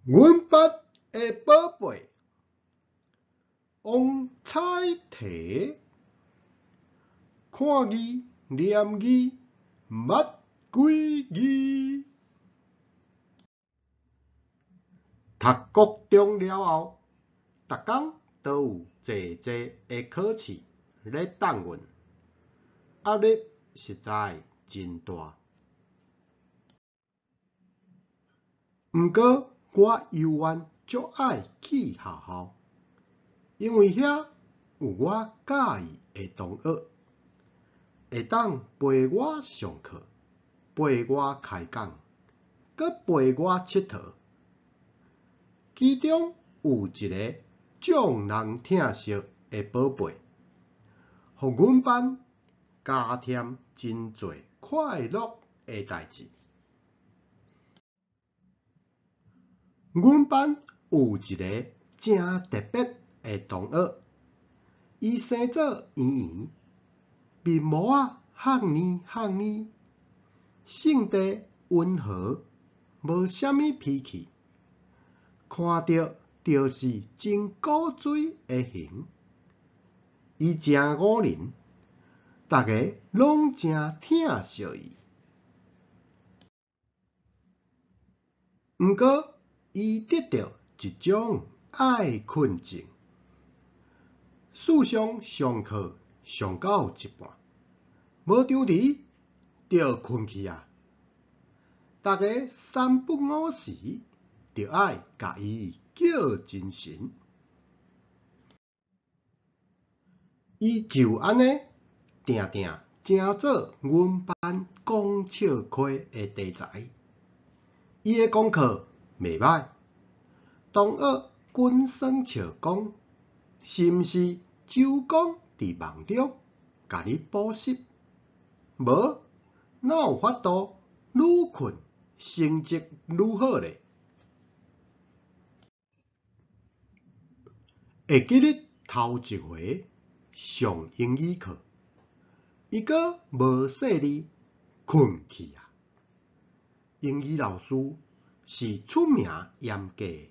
阮班的寶貝王彩提，看字念字捌幾字。讀國中了後，逐工都有濟濟的考試咧等阮，壓力實在真大。毋過我猶原足愛去學校，因為遐有我佮意的同學，會當陪我上課，陪我開講，閣陪我𨑨迌。其中有一个眾人疼惜的寶貝，予阮班加添真濟快樂的代誌。阮班有一个誠特別的同學，伊生做圓圓，面毛仔迵呢迵呢，性地溫和，無啥物脾氣，看著就是真古錐的型。伊誠五仁，逐家攏誠疼惜伊。毋過，伊得著一種愛睏症，事上上課上到一半，無張持就睏去矣。逐家三不五時就愛共伊叫精神。伊就按呢定定成做阮班講笑話的題材。伊的功課袂䆀，同學袞耍笑講，是毋是周公佇夢中共你補習？無，哪有法度愈睏成績愈好咧？會記得頭一回上英語課，伊閣無細膩睏去矣。英語老師是出名嚴格的，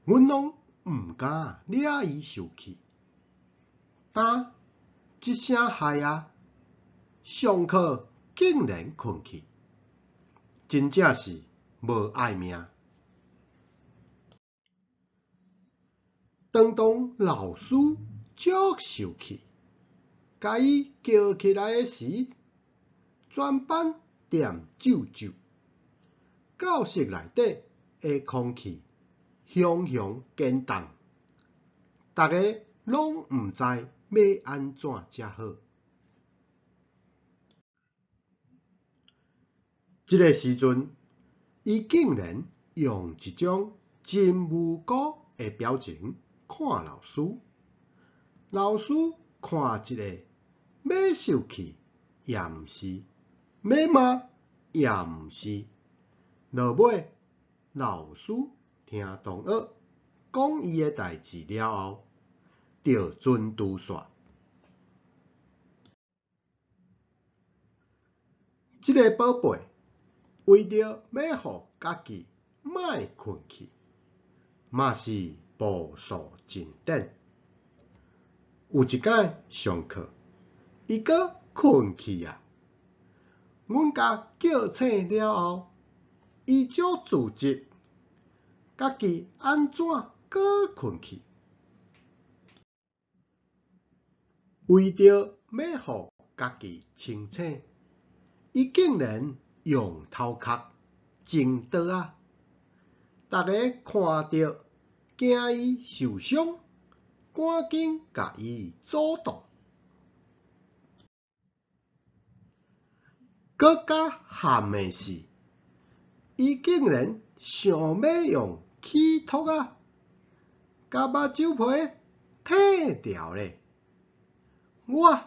阮攏毋敢惹伊受氣。今這聲害啊，上課竟然睏去，真正是無愛命。當當老師足受氣，共伊叫起來的時，全班恬啾啾。教室內底的空氣雄雄堅凍，逐家攏毋知欲按怎才好。這个時陣，伊竟然用一種真無辜的表情看老師，老師看一下，欲受氣也毋是，欲罵也毋是。落尾，老師聽同學講伊的代誌了後，就准拄煞。這个寶貝為著欲予家己莫睏去，嘛是步數真短。有一擺上課，伊閣睏去矣。阮共叫醒了後，伊足自責，家己按怎閣睏去？為著欲予家己清醒，伊竟然用頭殼撞桌仔，逐家看著驚伊受傷，趕緊共伊阻擋。閣較譀的是，伊竟然想欲用齒托仔共目睭皮剃掉咧！我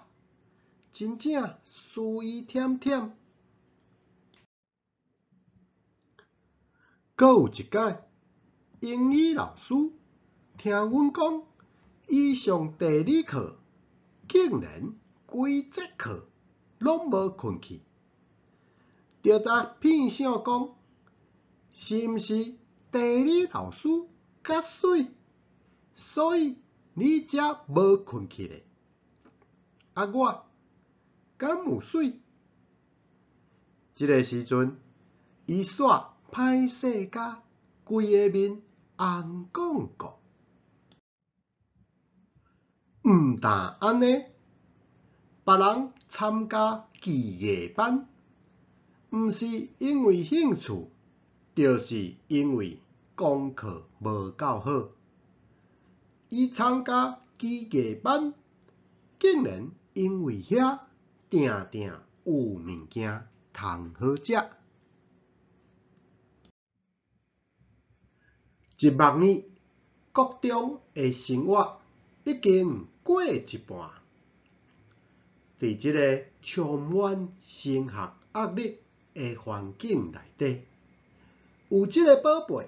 真正輸伊忝忝。閣有一擺，英語老師聽阮講，伊上地理課竟然規節課攏無睏去，就共騙笑講，是毋是地理老師較媠，所以你才無睏去咧。啊我敢有媠？這个時陣，伊煞歹勢甲規个面紅摃摃。毋但按呢，別人參加技藝班，毋是因為興趣，就是因為功課無夠好。伊參加技藝班，竟然因為遐定定有物件通好食。這目年，國中的生活已經過一半。佇這个充滿升學壓力的環境內底，有這个寶貝，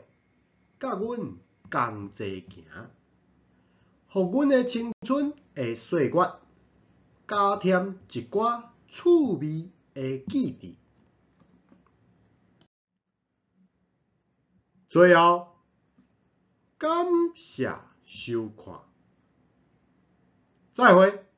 佮阮仝齊行，予阮的青春的歲月加添一寡趣味的記憶。最後，感謝收看，再會。